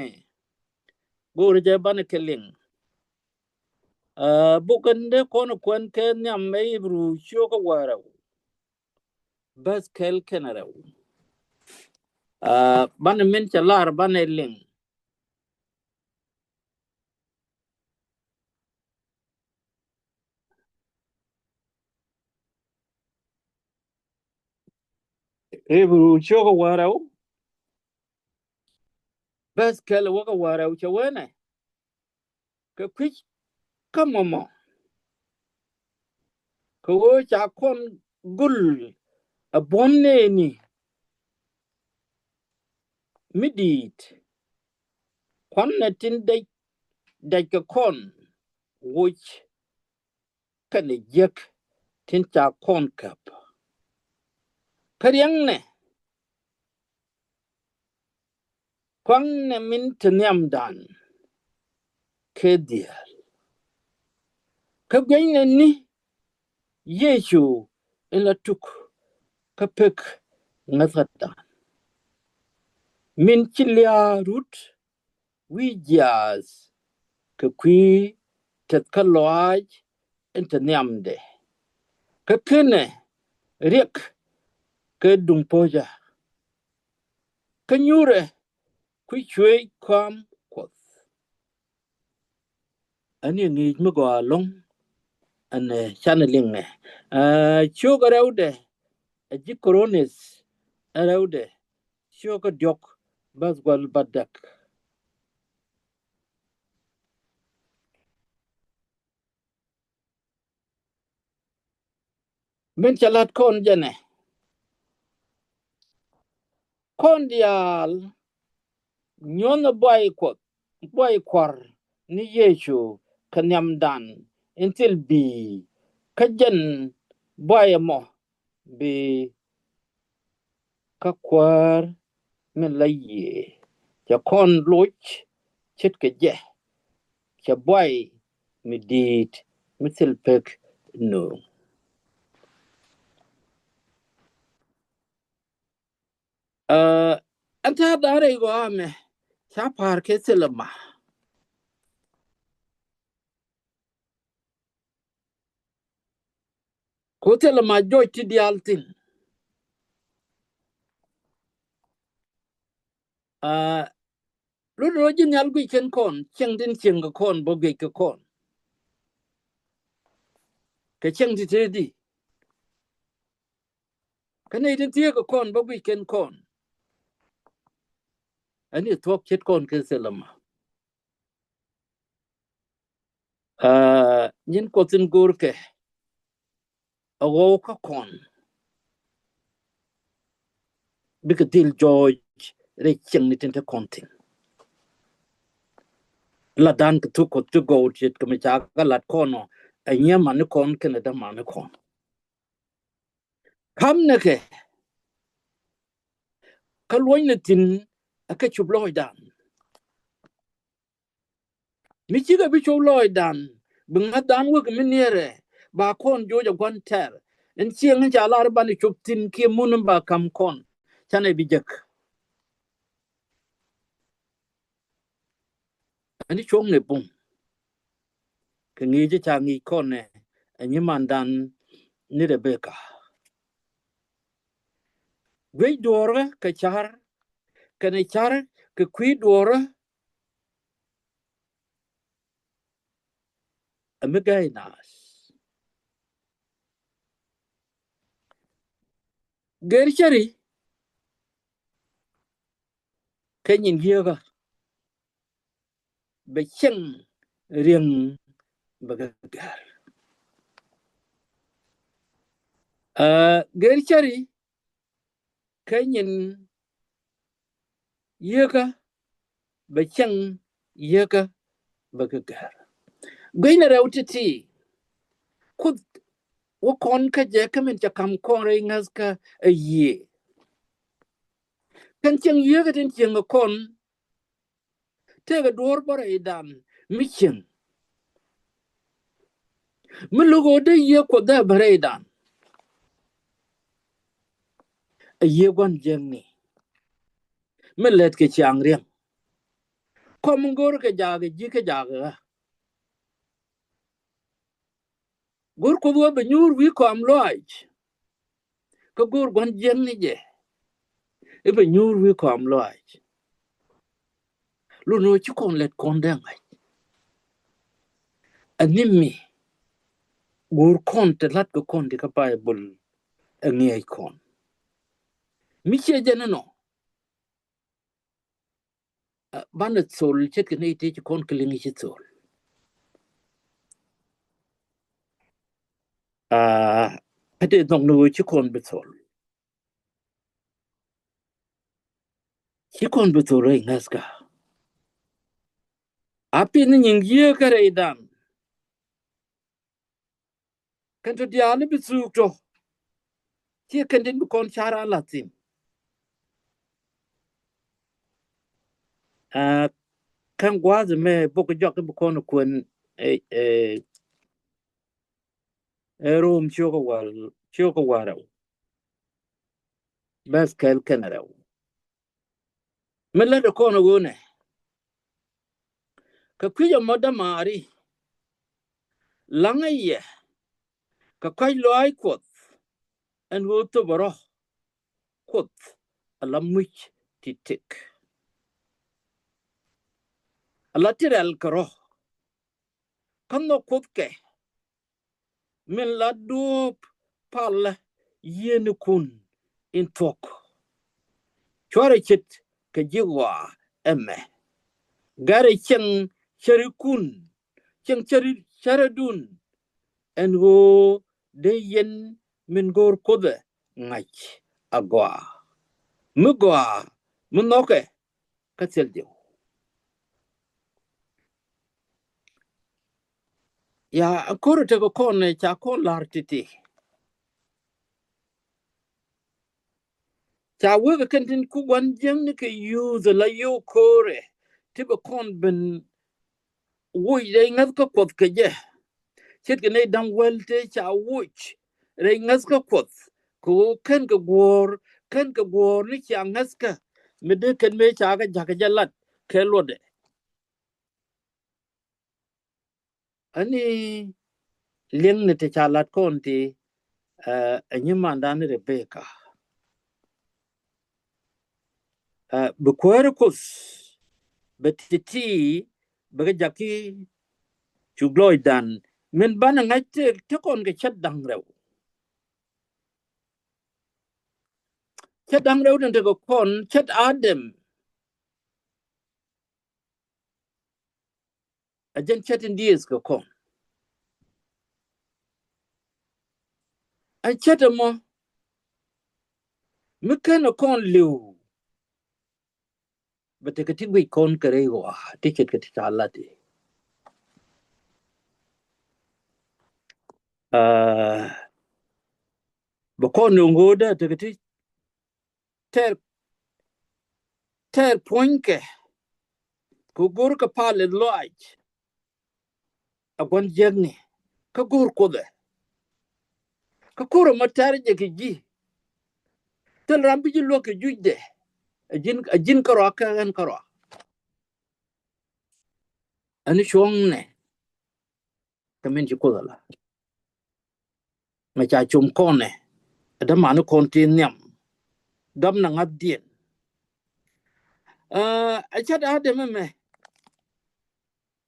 Go̱o̱rɛ jɛ banɛ kɛ liŋ. Aa, buk in dee kɔn kuɛn kɛ nhiam ɛ Ibru cio̱kä wäl rɛw, bäth kɛl kɛnɛ rɛw. Aa, banɛ min cɛ lar banɛ liŋ. Ibru cio̱kä wäl rɛw, bäth kɛl wäkä wäl rɛw cɛ wee nɛ, kɛ kui̱c kä mɔmɔ, kɛ ɣöö ca kɔn gul ɛ buɔ̱m nɛɛni mi di̱i̱t, kuanɛ tin dɛc, dɛc kɛ kɔn woc kɛnɛ jiäk tin ca kɔn käp. Kä riɛŋnɛ, kuaŋnɛ min te nhiamdan kɛ dhiel. Kä guiɛcnɛ ni Yecu in la tuk kä pek ŋäthädan, min ci lia̱a̱ rut wi̱i̱ jiaath kɛ kui̱ tɛthkä lɔaac in te nhiamdɛ. Kä kenɛ riɛk kɛ duŋ po̱cä, kä nyuurɛ kui̱ cuëëc kɔam Kuɔth. Ɛn i̱ ŋi̱i̱c mi gɔaa ɛlɔ̱ŋ ɛn, ɛ, canɛ liŋ ɛ. Aa, cio̱kä rɛwdɛ, ɛ ji̱ Korinth ɛ rɛwdɛ, cio̱kä diɔ̱k, bäth wäl bädäk. Min cɛ la̱t kɔn jɛnɛ, kɔn diaal nyuɔ̱n buay Kuɔth, buay Kua̱r ni Yecu kɛ nhiamdan in thil bi̱i̱, kä jɛn buay ɛmɔ bi kä Kuäär min la yiëë, cɛ kɔn loc ce̱tkɛ jɛ, cɛ buay mi di̱i̱t mi thil pek nööŋ. Aa, ɛn ta̱a̱ da̱ŋ rɛy ɣɔaa mɛ ca pa̱a̱r kɛ thilɛ ma. Ku thilɛ ma jɔc ti diaal thi̱n. Aa, lot rɔ ji̱ nhial guic kɛn kɔn, cieŋ tin cieŋ kɛ kɔn, bä guic kɛ kɔn. Kɛ cieŋ ti te di. Kä nɛy tin thieek kɛ kɔn, bä guic kɛn kɔn. Ɛn i̱ thuɔ̱k ce̱t kɔn kɛ thilɛ ma. Aa, nyin Kuɔth in go̱o̱rkɛ ɛ ɣɔw kä kɔn. Bikɛ dhil jɔɔc rɛy cieŋni tin te kɔn thi̱n. Latdan kɛ thuk Kuɔth ti gɔw ce̱tkɛ mi ca kɛ lat kɔn ɔ, ɛ nyiamani kɔn kɛnɛ dämani kɔn. Ka̱m nɛ kɛ kä luɔ̱nynɛ thi̱n ɛ kɛ cup lɔɔcdan. Mi cikɛ bi cop lɔɔcdan, bi ŋa̱thdan wek mi niɛrɛ, ba kɔn joc a gua̱n tɛr. Ɛn cieŋ in ca lar banɛ cop thi̱n kiɛ mun in ba ka̱m kɔn, canɛ bi jek. Ɛn i̱ cuɔ̱ŋnɛ bum. kɛ ŋi̱i̱c ca ŋi̱i̱c kɔn ɛ nyimandan ni Rebeka. Guic duɔ̱ɔ̱rä kɛ ca̱r kɛnɛ ca̱r kɛ kui̱ duɔ̱ɔ̱rä ɛ mi gäi naath. Gër cäri kɛ nyin yieekä bɛ cieŋ riɛŋ bɛ kɛ gɛr. Aa, gër cäri kɛ nyin yieekä bɛ cieŋ yieekä bɛ kɛ gɛr. Gui̱nɛ rɛw ti̱ti̱. Kuoth wä kɔn kä jɛ kä min cɛ ka̱m kɔn rɛy ŋäth kä ɛ yiëë. Kɛn cieŋ yieekä tin cieŋ kɔn tëëkɛ duɔ̱ɔ̱r bä rɛydan mi cieŋ. Mi lo̱k ɣöö dee yiëë Kuoth dee bä rɛydan. Ɛ yiëë gua̱n jiäkni mi lät kɛ ciaŋ riɛŋ. Kɔm go̱o̱r kɛ jaakɛ ji̱ kɛ jaakɛ ɣä. Go̱o̱r Kuoth wä bɛ nyuur wi̱i̱ kɔam lɔaac. Kä go̱o̱r gua̱n jiäkni jɛ i̱ bɛ nyuur wi̱i̱ kɔam lɔaac. Lun ɣöö ci kɔn lät kɔn dee ŋa̱c. Ɛ ni mi go̱o̱r kɔn te la̱t kɛ kɔn ti kä Baibol ɛ ŋiɛc kɔn. Mi ciɛ jɛn ɛnɔ. Aa, banɛ thol ce̱tkɛ nɛy tëë ci kɔn kɛ liŋ ci thol. Aa, kä tëë nhɔk ni ɣöö ci kɔn bi thol. Ci kɔn bi thol rɛy ŋäthkä. A pin ni nyin yieekä rɛydan. Kɛn tɔ diaal ni bi thuuk tɔ. Ciɛ kɛn tin bi kɔn car a la̱th thi̱n. Aa, kɛn gua̱a̱th mɛ bok jɔak bi kɔn kuɛn ɛ, ɛ, ɛ Rom ciökä wäl, ciökä wäl rɛw. Bɛth kɛl kɛn rɛw. Mi lätdɛ kɔn ɛ ɣöö nɛ kɛ kui̱c ɛmɔ dämaari la̱ŋä yɛ kɛ kɔ̱a̱c lɔaac Kuɔth ɛn ɣöö thöpɛ rɔ̱ Kuoth ala muc ti tëk. Ala ti rɛl kɛ rɔ̱ kä nhɔk Kuoth kɛ min la duɔ̱ɔ̱p palä yienikun in thuɔ̱k. Cuarɛ ce̱t kɛ ji̱ ɣɔaa ɛmɛ. Garɛ cieŋ cärikun, cieŋ cäri, cärädun ɛn ɣöö dee yɛn min go̱o̱r Kuothɛ ŋa̱c agɔaa. Mi gɔaa mi nhɔkɛ kä thil diw. Ya, a ko̱r tekɛ kɔn ɛ ca kɔn la̱r ti̱ti̱. Ca wek kɛn tin ku gua̱n jiäkni kɛ yuuth la yio̱w ko̱rɛ ti bɛ kɔn ben woc rɛy ŋäth kä Kuɔth kɛ jɛ. Ce̱tkɛ nɛy da̱ŋ wäl tëë ca woc rɛy ŋäth kä Kuɔth kɛ ɣöö kän kɛ guɔ̱ɔ̱r, kän kɛ guɔ̱ɔ̱r ni cia ŋäth kä mi dee kɛn mëë ca kɛ ja̱k kɛ jɛ lat kɛ luɔtdɛ. Ani liɛŋni ti ca lat kɔn ti, ɛ, ɛ nyimandan Rebeka. Ɛ, bi kuäärä Kuoth bɛ ti̱ti̱ bɛ kɛ ja̱k ki cuk lɔcdan min banɛ ŋa̱c tëë te kɔn kɛ cät da̱ŋ rɛw. Cät da̱ŋ rɛw tin tekɛ kɔn cät Adam. A jɛn cät in dieth kɛ kɔn. A cät ɛmɔ mi känɛ kɔn li̱w. Bɛ tekɛ ti guic kɔn kɛ rɛy ɣɔaa ti ce̱tkɛ ti ca lat i̱. Aa, bɛ kɔn ni ŋo̱o̱dä tekɛ ti tɛr, tɛr puɔ̱nykɛ kɛ go̱o̱r kɛ pal in lɔaac. A gua̱n jiäkni kä go̱o̱r Kuothɛ. Kä ko̱r ɛmɔ tɛr jɛ kɛ ji̱. Thil ram bi ji̱ luäk kɛ jucdɛ. A ji̱n, a ji̱n kärɔa kä ɣän kärɔa. Ɛn cuɔ̱ŋnɛ Kɛ min ci Kuoth ala. Mɛ ca com kɔnɛ. Ɛ dämani kɔn ti nhiam. Gam na ŋa̱thdiɛn. Ɛ cät Adam ɛmɛ.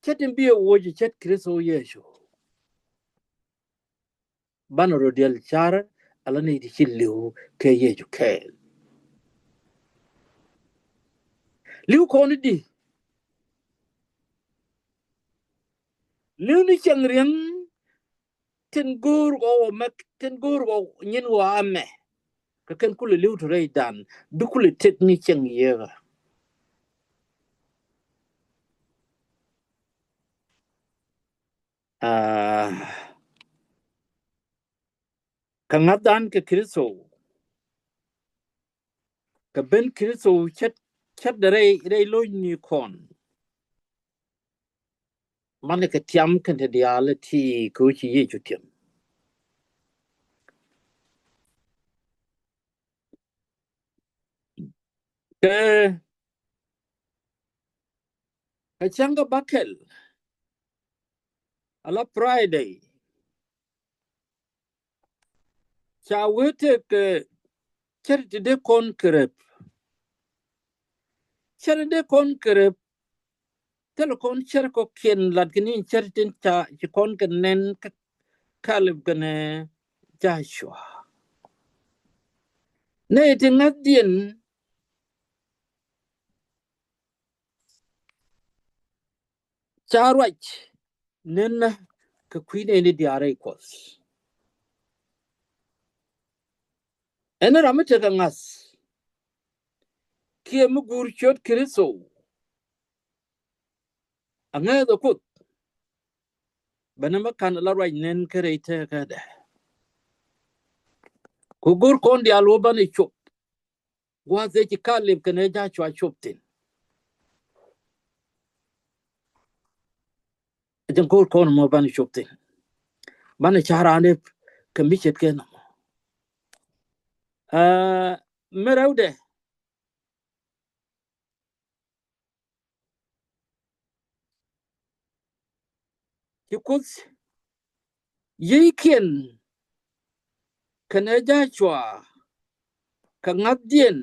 Cät in bi ɛ woc cät Kritho Yecu. Banɛ rɔ diɛl car ala ni ti ci li̱w kɛ Yecu kɛɛl. Li̱w kɔn di. Li̱w ni cieŋ riɛŋ tin go̱o̱r kɔ wä mɛ, tin go̱o̱r kɔ nyin wä amɛ. Kɛ kɛn kulɛ li̱w ti rɛydan, bi kulɛ tek ni cieŋ yieekä. Aa, kɛ ŋa̱thdan kɛ Kritho. Kɛ ben Kritho cät, cät dɛ rɛy, rɛy lo̱cni kɔn. Manɛ kɛ tiam kɛn te diaal ti kɛ wä ci Yecu tiam. Kɛ, kɛ cäŋ kɛ bäkɛl ala Friday. Ca wee tëëkɛ cär ti dee kɔn kɛ rep. Cär ti dee kɔn kɛ rep. Thilɛ kɔn cär kɔkiɛn lat kɛ ni cär tin ca ci kɔn kɛ nɛn kä Kalɛb kɛnɛ Jacua. Nɛy ti ŋa̱thdiɛn ca ruac nennä kɛ kui̱ nɛy ni diaal rɛy Kuɔth. Ɛn ram mi tekɛ ŋa̱th kiɛ mi guur ciöt Kritho. A ŋäth ɛ Kuoth bɛ nɛ mi ka̱n la ruac nɛn kä rɛy tëkädɛ. Kɛ go̱r kɔn diaal wä banɛ cop. Gua̱a̱th ëë ci Kalɛb kɛnɛ Jacua cop thi̱n. Ɛ jɛn go̱o̱r kɔn mɔ banɛ cop thi̱n. Banɛ ca̱r raan dee kɛ mi ce̱tkɛ nɔmɔ. Aa, mi rɛwdɛ. Ci Kuoth yiëëkiɛn kɛnɛ Jacua kɛ ŋa̱thdiɛn.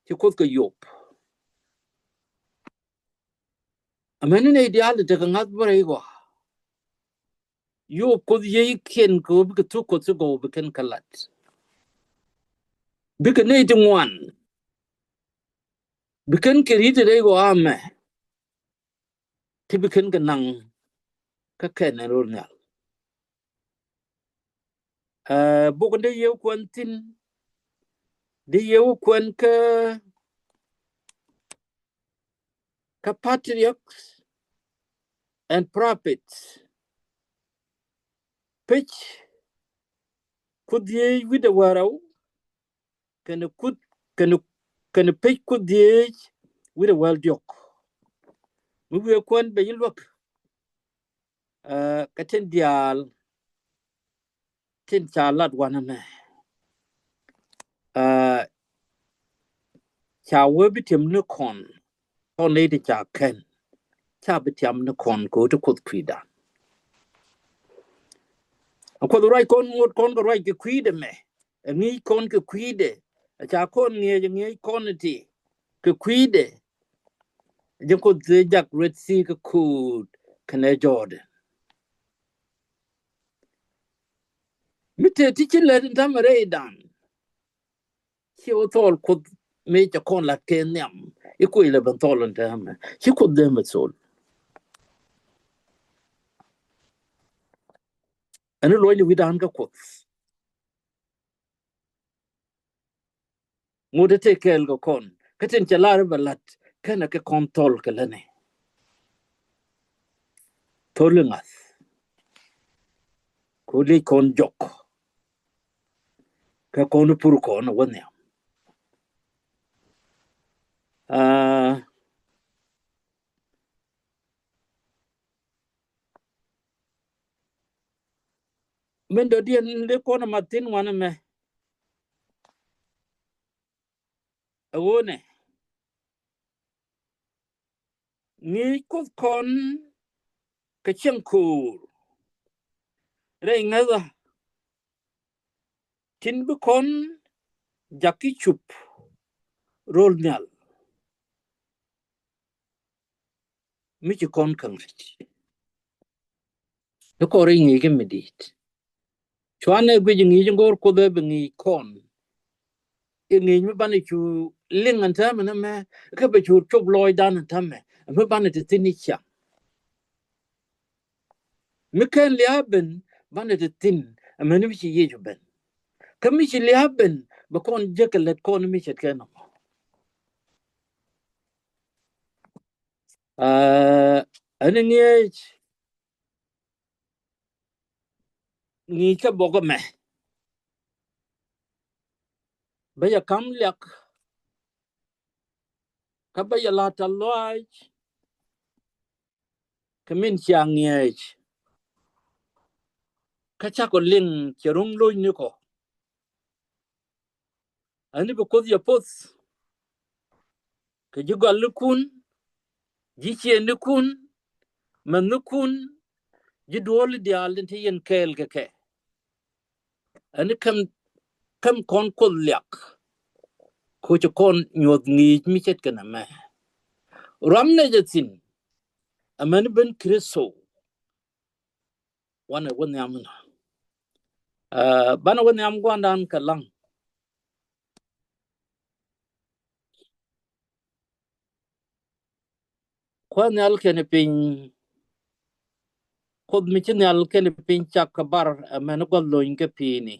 Ci Kuoth kɛ yop. Amäni nɛy diaal tekɛ ŋa̱th bä rɛy gɔaa. Yop Kuoth yiëëkiɛn kɛ ɣöö bikɛ thuk Kuɔth ti gɔw bi kɛn kɛ lat. Bikɛ nɛy ti ŋuan. Bi kɛn kɛ ri̱t rɛy gɔaa mɛ. Ti bi kɛn kɛ naŋ kä kɛn ɛn ro̱l nhial. Ɛ, bok in dee yiew kuɛn thi̱n, dee yiew kuɛn kä, kä Patriarchs and Prophets. Pec ku dhieec wi̱cdɛ wäl rɛw, kɛnɛ ku, kɛnɛ, kɛnɛ pec ku dhieec wi̱cdɛ wäl diɔ̱k. Mi wiee kuɛn ben ji̱ luäk, ɛ, kɛ tin diaal tin ca lat wanɛ mɛ. Ɛ, ca wee bi tiɛm ni kɔn, kɔn nɛy ti ca kɛn, ca bi tiam ni kɔn kɛ ɣöö ti Kuoth kui̱dan. A Kuoth ruac kɔn ŋot kɔn kɛ ruac kɛ kui̱dɛ mɛ. Ɛ ŋi̱i̱c kɔn kɛ kui̱dɛ. Ɛ ca kɔn ŋi̱eec ɛ ŋi̱eec kɔn iti kɛ kui̱dɛ. Ɛ jɛn Kuoth thee jak Red Sea kɛ ko̱o̱t kɛnɛ Jordan. Mi tëë ti ci lät in täämɛ rɛydan. Ci wä thɔɔl Kuoth mëë cɛ kɔn la̱t kɛ nhiam i̱ kuec lɛ ben thɔɔl in täämɛ. Ci Kuoth dee mɛ thol. Ɛn i̱ luɔ̱cni wi̱dan kä Kuoth. Ŋot ɛ tëë kɛɛl kɛ kɔn kä tin cɛ lar i̱ bɛ la̱t kɛnɛ kɛ kɔn thɔl kɛ lätni. Thol i̱ ŋa̱th. Kɛ ɣöö liec kɔn jɔk. Kɛ kɔn i̱ pur kɔn ɛ wä nhiam. Aa, min dɔ̱diɛn dee kɔn ɛ mat thi̱n wanɛ mɛ. Ɛ ɣöö nɛ ŋi̱i̱c Kuoth kɔn kɛ cieŋ ko̱o̱r rɛy ŋäthä tin bi kɔn jak ki cup rööl nhial mi ci kɔn käŋ rɛc. Ti kɔn rɛy ŋi̱i̱c kä mi di̱i̱t. Cuanɛ guic ŋi̱i̱c in go̱o̱r Kuoth ɛ bi ŋi̱i̱c kɔn. I̱ ŋi̱i̱c mi banɛ cu liŋ ɛn täämɛ nɛmɛ, kä bɛ cu cop lɔɔcdan ɛn täämɛ, mi banɛ te thi̱n i̱ ciaŋ. Mi /ken lia̱a̱ ben banɛ te thi̱n, amäni mi ci Yecu ben. Kä mi ci lia̱a̱ ben bɛ kɔn jek kɛ lät kɔn mi ce̱tkɛ nɔmɔ. Aa, ɛn ŋi̱eec ŋi̱i̱c kä bɔk ɛmɛ. Bä yɛ ka̱m liak, kä bä yɛ la̱t tɛ̈th lɔaac kɛ min cia ŋi̱eec. Kä cakɔ liŋ cɛ ro̱ŋ lo̱cnikɔ. Ani bi Kuoth yɛ poth kɛ ji̱ gɔalnikun, ji̱ ciëŋnikun, mɛnhnikun, ji̱ duɔ̱ɔ̱li diaal tin te yɛn kɛɛl kɛ kɛ. Ani käm, käm kɔn Kuoth liak, kɛ ɣöö ci kɔn nyuɔ̱th ŋi̱i̱c mi ce̱tkɛ nɛmɛ. Ruamnɛ jɛ thi̱n, amäni ben Kritho. Wanɛ wä nhiam inɔ. Aa, banɛ wä nhiam gua̱ndan kɛ laŋ. Kuäär nhial kɛnɛ piny, Kuoth mi ci nhial kɛnɛ piny cak kɛ bar, amäni gua̱th lony kä pi̱i̱ni.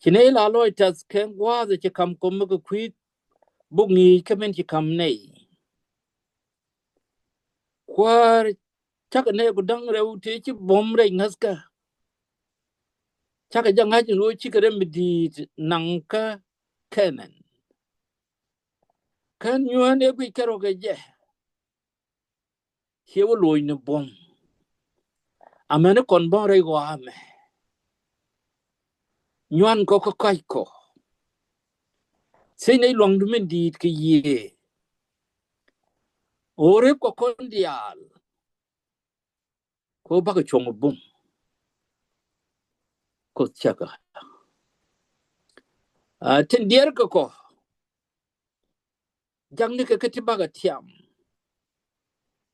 Ci nɛy la lɔc tɛth kɛ gua̱a̱th ci ka̱m kɔm mi kɛ kui̱ buk ŋi̱i̱c kä min ci ka̱m nɛy. Kuäär, cakɛ nɛy ku da̱ŋ rɛw tëë ci buɔ̱m rɛy ŋäthkä. Cakɛ jɛ ŋa̱c in ɣöö cikɛ rɛm mi di̱i̱t naŋ kä Kɛnɛn. Kä nyuään ëë guic kärɔ̱ kɛ jɛ, ciɛ wä lo̱c ni buɔ̱m. Amäni kɔn buɔ̱m rɛy ɣɔaa mɛ. Nyuan kɔ kä kɔc kɔ. Thiec nɛy luaŋdu min di̱i̱t kɛ yiëë. Ɣöö rep kɔ kɔn diaal, kɛ ɣöö bakɛ cuɔ̱ŋ bum. Kuoth cakɛ. Aa, tin diɛɛrkɛ kɔ, jaknikɛ kä ti bakɛ tiam.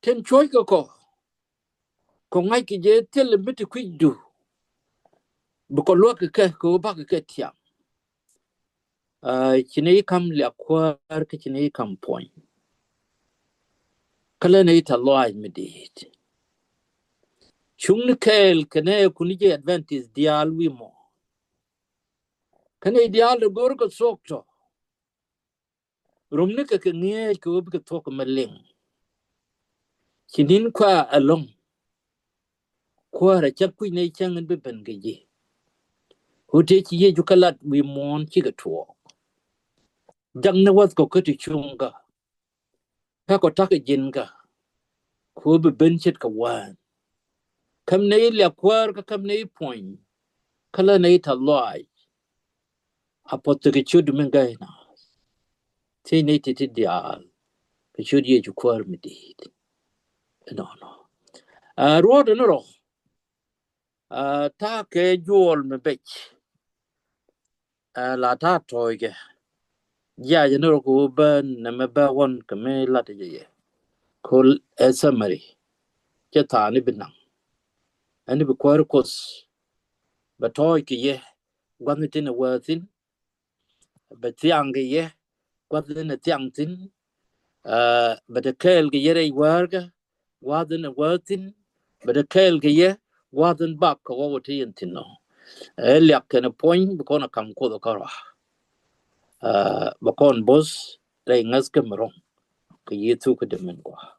Tin cuɔ̱ckɛ kɔ, kɔ ŋa̱ckɛ jɛ thil mi ti kui̱cdu, bi kɔ luäk kɛ kɛ, kɛ ɣöö bakɛ kɛ tiam. Aa, ci nɛy ka̱m liak Kuäär, kä ci nɛy ka̱m puɔ̱ny. Kä lɛ nɛy tɛ̈th lɔaac mi di̱i̱t. Cuŋni kɛɛl kɛ nɛɛkun ji̱ Adventist diaal wi̱i̱ muɔ̱ɔ̱n. Kä nɛy diaal ti go̱o̱r kɛ thuɔ̱k tɔ, rumnikɛ kɛ ŋi̱eec kɛ ɣöö bikɛ thuɔ̱k kɛ mi liŋ. Ci ni̱n kua ɛlɔ̱ŋ. Kuäär a cak kui̱c nɛy cäŋ in bi ben kɛ ji̱. Ɣöö tëë ci Yecu kɛ lat wi̱i̱ muɔ̱ɔ̱n cikɛ tuɔɔk. Jakni wäth kɔ kä ti cuŋkä. Kä kɔ ta̱kɛ ji̱nkä, kɛ ɣöö bi ben ce̱tkɛ wään. Käm nɛy liak Kuäär kä käm nɛy puɔ̱ny, kä lä nɛy tɛ̈th lɔaac. A puɔth tekɛ ciötdu min gäi naath. Thiec nɛy ti̱ti̱ diaal kɛ ciöt Yecu Kuäär mi di̱i̱t. Ɛnɔnɔ. Aa, ruɔ̱ɔ̱tdɛ ni rɔ. Aa, ta̱a̱ kɛ juɔl mi bec. Aa, la ta̱a̱ tɔ̱ɔ̱ckɛ. Jiac ni rɔ kɛ ɣöö bä nɛmɛ bä ɣɔn kɛ mi lat jɛ yɛ. Kol ɛ summary. Cɛ tha̱a̱ŋ ni bi naŋ. Ɛn bi Kuäär Kuoth bɛ tɔ̱ɔ̱c kɛ yɛ. Gua̱thni tin ɛ wä thi̱n. Bɛ thiaŋ kɛ yɛ gua̱th in ɛ thiaŋ thi̱n. Aa, bɛ te kɛɛl kɛ yɛ rɛy wäärkä gua̱th in ɛ wäär thi̱n. Bɛ te kɛɛl kɛ yɛ gua̱th in bak kɛ ɣɔw ɛ te yɛn thi̱n nɔ. Ɛ liak kɛnɛ puɔ̱ny bi kɔn ɛ ka̱m Kuoth ɛ kärɔa. Aa, bɛ kɔn bo̱th rɛy ŋäthkä mi ro̱ŋ kɛ Yecu kä dee min gɔaa.